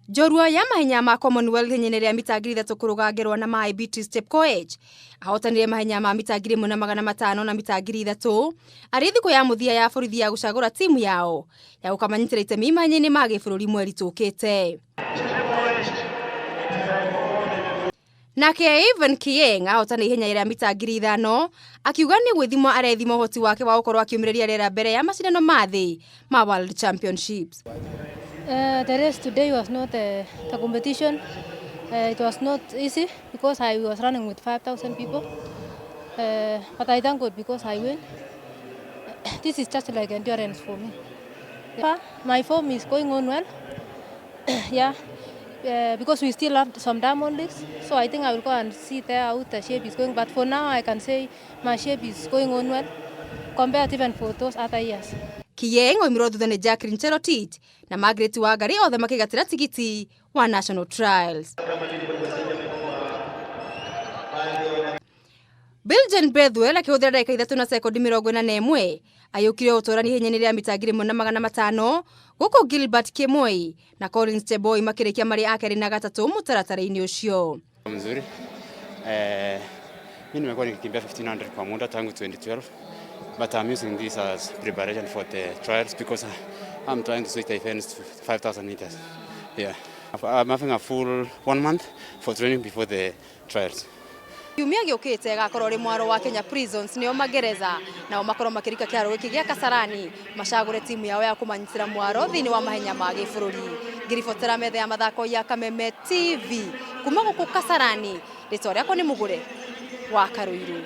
Njorua ya mahenya ma Commonwealth ihenya-inĩ rĩa mita 3,000 kũrũga ngerwa na maĩ Beatrice Chepkoech ahotanire mahenya ma mita 1,500 na mita 3,000 arĩ thikũ ya mũthia ya borithi ya gũcagũra timu yao ya gũkamanyitĩra itemi mahenya-inĩ ma gĩbũrũri mweri tũkĩte. Nake Ivan Kieng ahotana ihenya rĩa mita 5,000 akiuga nĩ gwĩthima arethima ũhoti wake wa gũkorwo akĩũmĩrĩria rĩera mbere ya macindano ma thĩ ma World Championships. The race today was not the competition. It was not easy because I was running with 5,000 people. But I thank God because I win. This is just like endurance for me. My form is going on well. Yeah, because we still have some Diamond Leagues, so I think I will go and see there how the shape is going. But for now, I can say my shape is going on well compared even for those other years. Kieng oimirwo thutha nĩ Jacqueline Cherotich na Margaret Wangari othe makĩgatĩra tigiti wa National Trials. Bilgen Bethwell akĩhũthĩra ndagĩka 3 na sekondi 41 ayũkire ũtũrani ihenya-inĩ rĩa mita 1,500 gũkũ Gilbert Kemoi na Collins Cheboi makĩrĩkia marĩ a kerĩ na gatatũ mũtaratara-inĩ ũcio. Mzuri. Mimi nimekuwa nikikimbia 1500 kwa muda tangu 2012, but I'm using this as preparation for the trials because I'm trying to switch the events to 5000 meters. Yeah. I'm having a full 1 month for training before the trials. Kiumia gĩũkĩte gakorwo rĩ mwaro wa Kenya Prisons nĩo magereza nao makorwo makĩrika kĩharo gĩkĩ gĩa Kasarani macagũre timu yao ya kũmanyitĩra mwaro thĩinĩ wa mahenya ma gĩbũrũri. Ngĩribotera metha ya mathako ya Kameme TV kuma gũkũ Kasarani, rĩtwa rĩakwa nĩ Mũgũre wa Karũirũ.